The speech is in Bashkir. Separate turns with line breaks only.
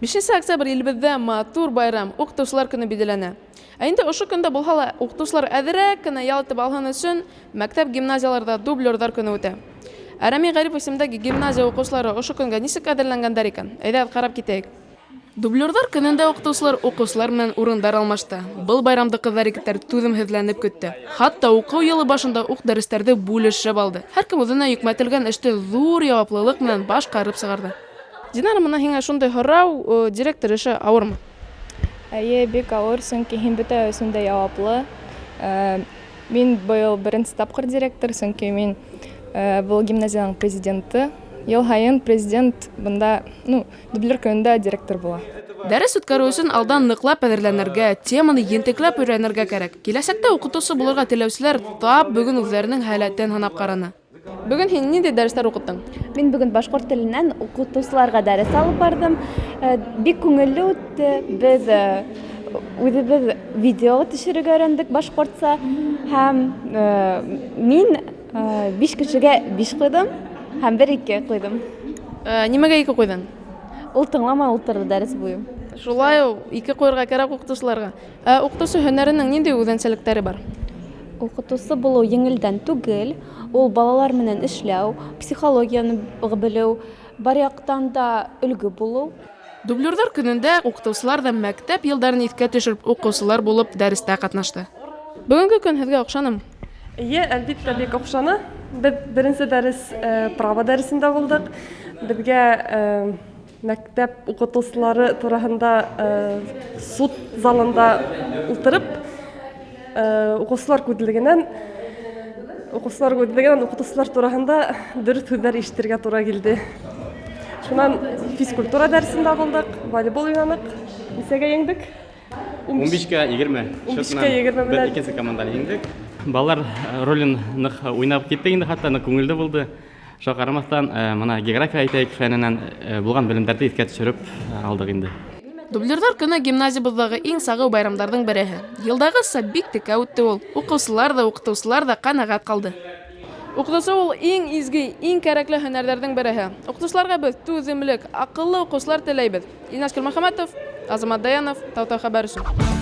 Бишенсе октябрь илебеҙҙә матур байрам, Укытыусылар көне билдәләнә. Ә инде ошо көндә булһа ла, укытыусылар әҙерәк кенә ял итеп алһын өсөн, мәктәп-гимназияларҙа дублерҙар көнө үтә. Ә Рәми Ғарипов исемендәге гимназия укыусылары ошо көнгә нисек әҙерләнгәндәр икән? Әйҙәгеҙ, ҡарап китәйек. Дублерҙар көнөндә укытыусылар укыусылар менән урындар алмашты. Был байрамды ҡыҙҙар-егеттәр түҙемһеҙләнеп көттө. Хатта уҡыу йылы башында уҡ дәрестәрҙе бүлешеп алды. Һәр кем үҙенә йөкмәтелгән эште ҙур яуаплылыҡ менән башҡарып сығарҙы. Динара, мына һиңә шундай һорау, директор эше ауырмы?
Әйе, бик ауыр, сөнки һин бөтә өсөн дә яуаплы. Мин быйыл беренсе тапҡыр директор, сөнки мин был гимназияның президенты. Йыл һайын президент бында, ну, дублер көнөндә директор була.
Дәрес үткәреү өсөн алдан ныҡлап әҙерләнергә, теманы ентекләп өйрәнергә кәрәк. Киләсәктә уҡытыусы булырға теләүселәр тап бөгөн үҙҙәренең һәләтен һынап ҡараны. Бөгөн һин ниндәй дәрестәр уҡыттың?
Мин бөгөн башҡорт теленән уҡытыусыларға дәрес алып барҙым. Бик күңелле үтте. Беҙ үҙебеҙ видео төшөрөргә өйрәндек башҡортса. Һәм мин 5 кешегә 5 ҡуйҙым һәм бер 2 ҡуйҙым.
Нимәгә 2 ҡуйҙың?
Ул тыңламай ултырҙы дәрес буйы.
Шулай ул, 2 ҡуйырға кәрәк уҡытыусыларға. Ә уҡытыусы һөнәренең ниндәй үҙенсәлектәре бар?
Уҡытыусы булыу еңелдән түгел. Ул балалар менән эшләү, психологияны белеү, бар яҡтан да өлгө булыу.
Дублерҙар көнөндә уҡытыусылар ҙа мәктәп йылдарын иҫкә төшөрөп, уҡыусылар булып дәрестә ҡатнашты. Бөгөнгө көн һеҙгә оҡшанымы?
Эйе, әлбиттә, бик оҡшаны. Беҙ беренсе дәрес право дәресендә булдыҡ. Беҙгә мәктәп уҡытыусылары тураһында суд залында ултырып, уҡыусылар күҙлегенән уҡытыусылар тураһында дөрөҫ һүҙҙәр ишетергә тура килде. Шунан физкультура дәресендә булдыҡ, волейбол уйнаныҡ. Нисәгә еңдек?
15-кә 20.
15-кә 20
Беҙ икенсе команданы еңдек. Балалар ролен ныҡ уйнап киттек инде, хатта ныҡ күңелле булды. Шуға ҡарамаҫтан, мына география әйтәйек фәненән булған белемдәрҙе иҫкә төшөрөп алдыҡ инде.
Дублерҙар көнө гимназиябыҙҙағы иң сағыу байрамдарҙың береһе. Йылдағыса бик текә үтте ул. Уҡыусылар ҙа, уҡытыусылар ҙа ҡәнәғәт ҡалды. Уҡытыусы ул иң изге, иң кәрәкле һөнәрҙәрҙең береһе. Уҡытыусыларға беҙ түҙемлек, аҡыллы уҡыусылар теләйбеҙ. Илназ Килмөхәмәтов, Азамат Даянов, Тау-Тау хәбәр өсөн.